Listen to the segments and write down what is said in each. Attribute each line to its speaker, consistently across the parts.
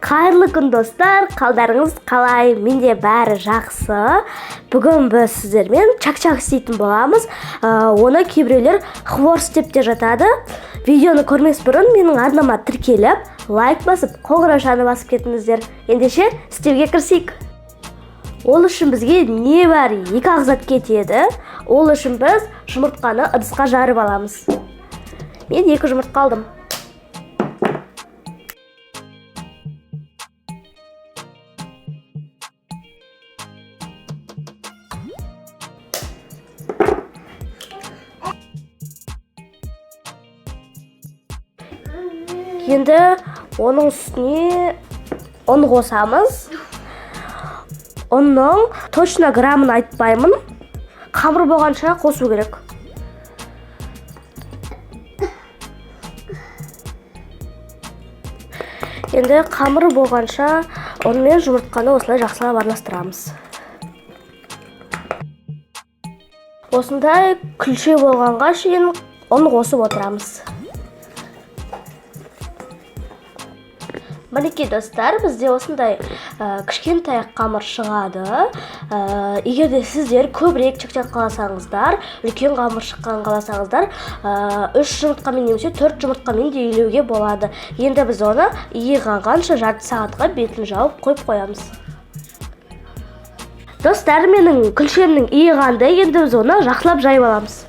Speaker 1: Қайырлы күн, достар! Қалдарыңыз қалай? Менде бәрі жақсы. Бүгін біз сіздермен чак-чак істейтін боламыз. Оны кейбіреулер хворст деп те жатады. Видеоны көрмес бұрын менің арнама тіркеліп, лайк басып, қоңыраушаны басып кетіңіздер. Ендеше істеуге кірісейік. Ол үшін бізге небәрі екі-ақ зат кетеді. Ол үшін біз жұмыртқаны ыдысқа жарып аламыз. Мен 2 жұмыртқа алдым. Енді оның үстіне ұн қосамыз. Ұнның точно граммын айтпаймын. Қамыр болғанша қосу керек. Енді қамыр болғанша ұн мен жұмыртқаны осылай жақсылап араластырамыз. Осындай күлше болғанға шейін ұн қосып отырамыз. Мінекей, достар, бізде осындай кішкентай қамыр шығады. Егер де сіздер көбірек чак-чак қаласаңыздар, үлкен қамыр шыққанын қаласаңыздар, 3 жұмыртқамен немесе 4 жұмыртқамен де илеуге болады. Енді біз оны иі қанғанша жарты сағатқа бетін жауып қойып қоямыз. Достар, менің күлшемнің иі қанды, енді біз оны жақсылап жайып аламыз.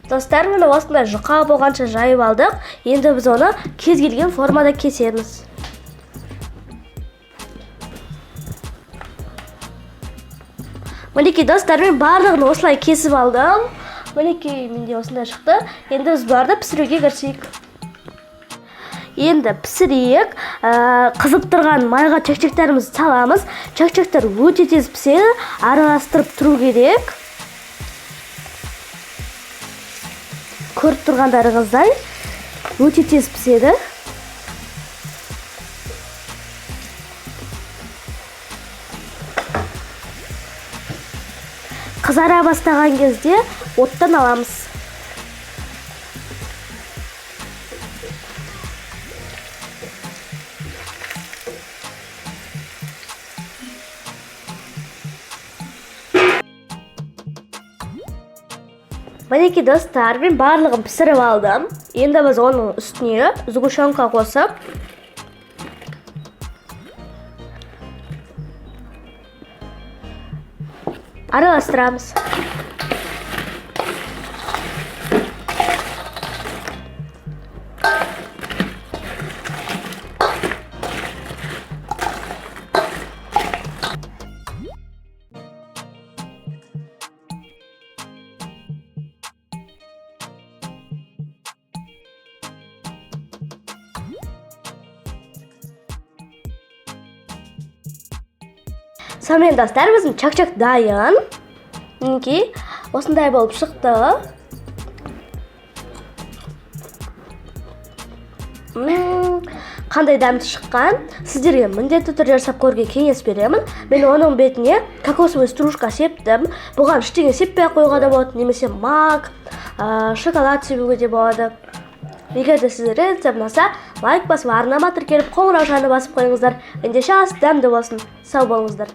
Speaker 1: Достар, міне осындай жұқа болғанша жайып алдық. Енді біз оны кез келген формада кесеміз. Мінекей, достар, мен барлығын осылай кесіп алдым. Мінекей, менде осындай шықты. Енді біз бұларды пісіруге кірісейік. Енді пісірейік. Қызып тұрған майға чак-чактарымызды саламыз. Чак-чактар өте тез піседі, араластырып тұру керек. Көріп тұрғандарыңыздай өте тез піседі. Қызара бастаған кезде оттан аламыз. Мінекей, достар, мен барлығын пісіріп алдым. Енді біз оның үстіне сгущенка қосып, араластырамыз. Сонымен, достар, біздің чак-чак дайын. Мінекей, осындай болып шықты. Қандай дәмді шыққан. Сіздерге міндетті түрде жасап көруге кеңес беремін. Мен оның бетіне кокосовый стружка септім. Бұған ештеңе сеппей ақ қоюға да болады, немесе мак, шоколад себуге де болады. Егер де сіздерге рецепт ұнаса, лайк басып, арнама тіркеліп, қоңыраушаны басып қойыңыздар. Ендеше ас дәмді болсын. Сау болыңыздар.